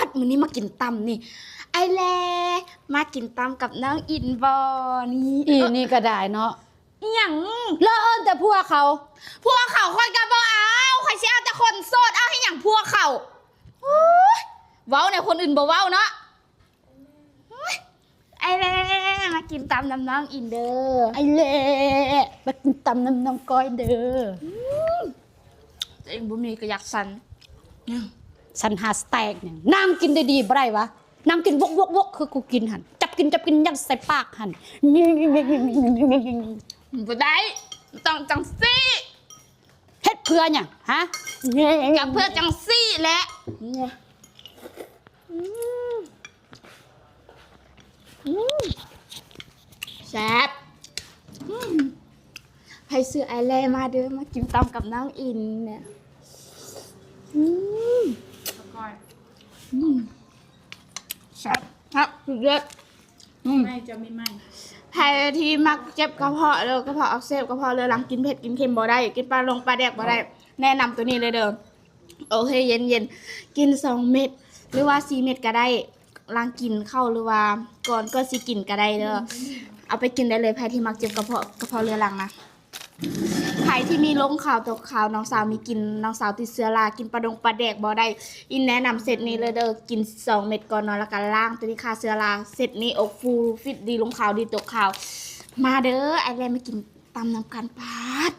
ປັດ ມື້ນີ້ມາກິນຕຳນີ້ ອ້າຍແລ ມາກິນຕຳກັບນ້ອງອິນບໍ່ນີ້? ອີ່ນີ້ກໍໄດ້ເນາະ ອີ່ຫຍັງ? ລະເອີ້ນແຕ່ຜົວເຂົາ ຜົວເຂົາຂ້ອຍກໍບໍ່ເອົາ ຂ້ອຍຊິເອົາແຕ່ຄົນໂສດ ເອົາເຮັດຫຍັງຜົວເຂົາ? ໂອ້ຍ ເວົ້າແນວຄົນອື່ນບໍ່ເວົ້າເນາະ. ໂອ້ຍ ອ້າຍແລ ມາກິນຕຳນຳນ້ອງອິນເດີ ອ້າຍແລ ມາກິນຕຳນຳນ້ອງກ້ອຍເດີ. ອືມ ຕົວເອງບໍ່ມີກໍຢາກສັນ ສັນຫາສະແຕັກຫຍັງ? ນັ່ງກິນດີໆບໍ່ໄດ້ຫວາ? ນັ່ງກິນວອກໆໆ ຄືກູກິນຫັ້ນ ຈັບກິນ ຈັບກິນ ຍັດໃສ່ປາກຫັ້ນ ບໍ່ໄດ້ ຕ້ອງຈັ່ງຊີ້. ເຮັດເພື່ອຫຍັງ ຮະ? ກໍເພື່ອຈັ່ງຊີ້ແຫຼະ. ອືມ ອືມ ແຊບ. ອືມ ໃຜຊື່ອ້າຍແລມາເດີ ມາກິນຕຳກັບນ້ອງອິນ. ອືມ ອືມ ແຊບ ແຊບ ສຸດຍອດ. ອືມ ໄໝ້ ຈະມີໄໝ້. ໃຜທີ່ມັກເຈັບກະເພາະເລີຍ ກະເພາະອັກເສບ ກະເພາະເລືອດຫຼັງ ກິນເຜັດກິນເຄັມບໍ່ໄດ້ ກິນປາດົງປາແດກບໍ່ໄດ້ ແນະນຳໂຕນີ້ເລີຍເດີ. ໂອເຄ ເຢັນໆ ກິນສອງເມັດ ຫຼືວ່າສີ່ເມັດກໍໄດ້ ຫຼັງກິນເຂົ້າ ຫຼືວ່າກ່ອນ ກ່ອນຊິກິນກໍໄດ້ເດີ. ເອົາໄປກິນໄດ້ເລີຍ ໃຜທີ່ມັກເຈັບກະເພາະ ກະເພາະເລືອດຫຼັງນະ. ໃຜທີ່ມີລົງຂາວຕົກຂາວ ນ້ອງສາວມີກິນ ນ້ອງສາວຕິດເຊື້ອລາ ກິນປາດົງປາແດກບໍ່ໄດ້ ອິນແນະນຳເຊັດນີ້ເລີຍເດີ. ກິນສອງເມັດກ່ອນນອນ ແລ້ວກໍລ້າງໂຕນີ້ຂ້າເຊື້ອລາ ເຊັດນີ້ອົບຟູຟິດດີ ລົງຂາວດີຕົກຂາວ. ມາເດີ ອ້າຍແລມາກິນຕຳນຳກັນ ປາດ.